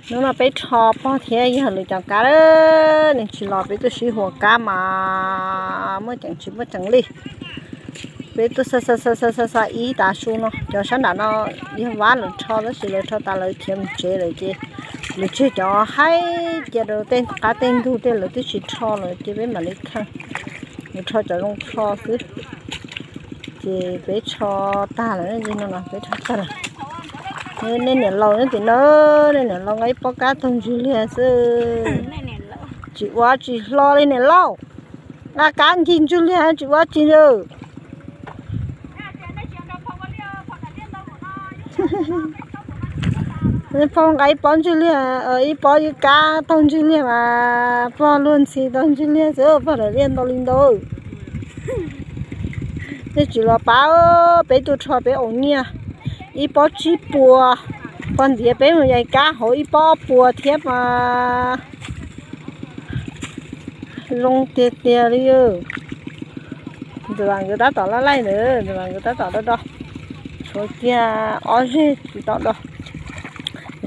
Hnub no peb rho pog thiab yawg lawv cov kab, nws tsis los peb tuaj sib huas kab mas muaj ceem tsis muaj ceem li. Peb tuaj xa xa xa xa xa ib tav su no, cov sab nram no yog vab lawv rho tab sis lawv rho tas lawv khiav mus tsev lawm ces lawv tseg cov haib cia rau tej qab tej ntug tej lawv twb tsis rho lawm ces peb mam li kheej, lawv rho cov zoo rho xwb. Ces peb rho tag lawm no, peb rho tag lawm. Nej niam laus nyob tim no, nej niam laus nqa ib pob kab taug ntswg liag xwb. Tsis ua tsis hlo li niam laus, nqa kab ncig ntswg liag tsis ua tsis li. Pog nqa ib pob ntswg liag, ib pob ywj kab taug ntswg liag mas pog luag ntxhi taug ntswg liag xwb, pog daim liaj ntau li ntau. Nej tsis los pab, peb tuaj rho peb ua nyiaj ib pob tsib puas, pog ntiav peb mus yais kab hauv ib pob ob puas thiab mas. Zoo tiag tiag li. Ntxawm Vam nkawd tab tom laj laij ntawd, Ntxawm Vam nkawd tab tom do do. Tshuav kiag ob zeg tsis tau do.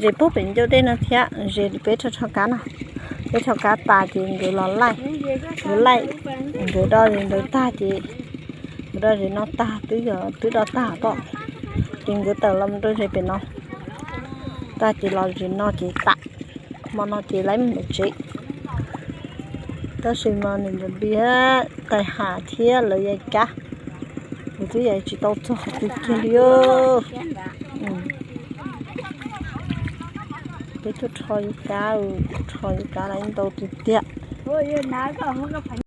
Zes pub pem ncauj dej no thiab, zes peb rho rho kab no. Peb rho kab tas ces nkawd los laij, nkawd laij, nkawd do zes ntawd tag ces, nkawd do zes no tag twb yog twb do tag pom, ces nkawd tawm los rau zes pem no. Tag ces los zes no ces tas, hmo no ces laib mus tsev. Tab sis mas nws npis npis, Qais Ham thiab lawv yais kab, lawv twb yais tsis tau txog qhov twg kiag li. Peb tuaj rho yuav kab, rho yuav kab lawv ntau tiag tiag.